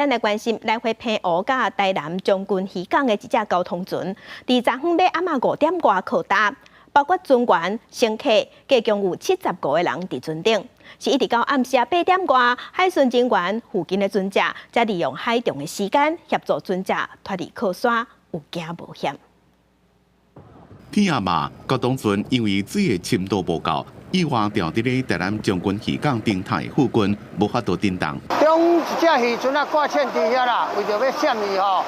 咱來關心來回澎湖佮台南將軍漁港的這隻交通船，佇昨昏欲暗仔5點外靠礁，包括船員、乘客，計共有75個人佇船頂。是一直到暗時8點外，海巡人員附近的船隻，才利用海中的時間協助船隻脫離靠山，有驚無險。天暗嘛，交通船因為水的深度無夠，意外掉佇咧台南將軍漁港燈台附近，無法度振動。中一隻漁船啊掛線佇遐啦，為著欲閃伊吼，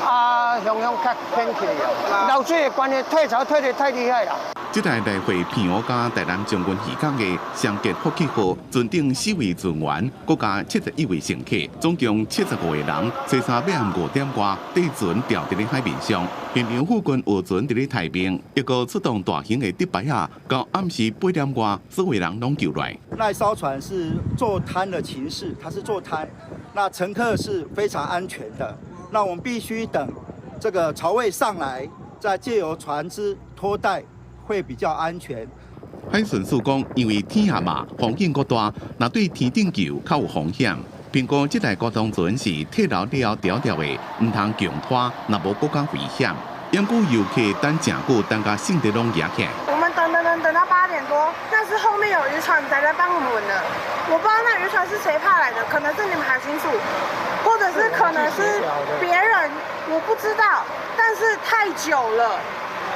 啊，雄雄較偏去啊。流水的關係，退潮退得太厲害啦。這台來回澎湖佮台南將軍漁港的雙傑福氣號，船頂四位船員，閣加71位乘客，總共75個人，初三欲暗5點外，底船掉佇咧海面上。現場附近有船佇咧待命，抑閣出動大型的竹排仔，到暗時8點外，所有人攏救來。那艘船是坐灘的情勢，它是坐灘，那乘客是非常安全的。那我們必須等這個潮位上來，再借由船隻拖帶，會比較安全。海巡署講，因為天暗嘛，風景閣大，若對天頂救較有風險。評估這台交通船是退流了後調調的，毋通強拖，若無閣較危險。毋過遊客等誠久，等甲性地攏壓起來。我們等等等等到8點多，但是後面有漁船才來幫我們的。我不知道那漁船是誰派來的，可能是你們海巡署，或者是可能是別人，我不知道。但是太久了。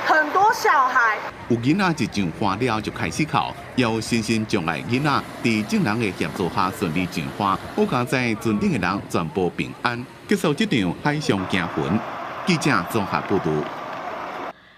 很多小孩。有囡仔一上岸了就開始哭，有身心障礙囡仔佇眾人的協助下順利上岸，好佳哉船頂的人全部平安。結束這場海上驚魂，記者綜合報導。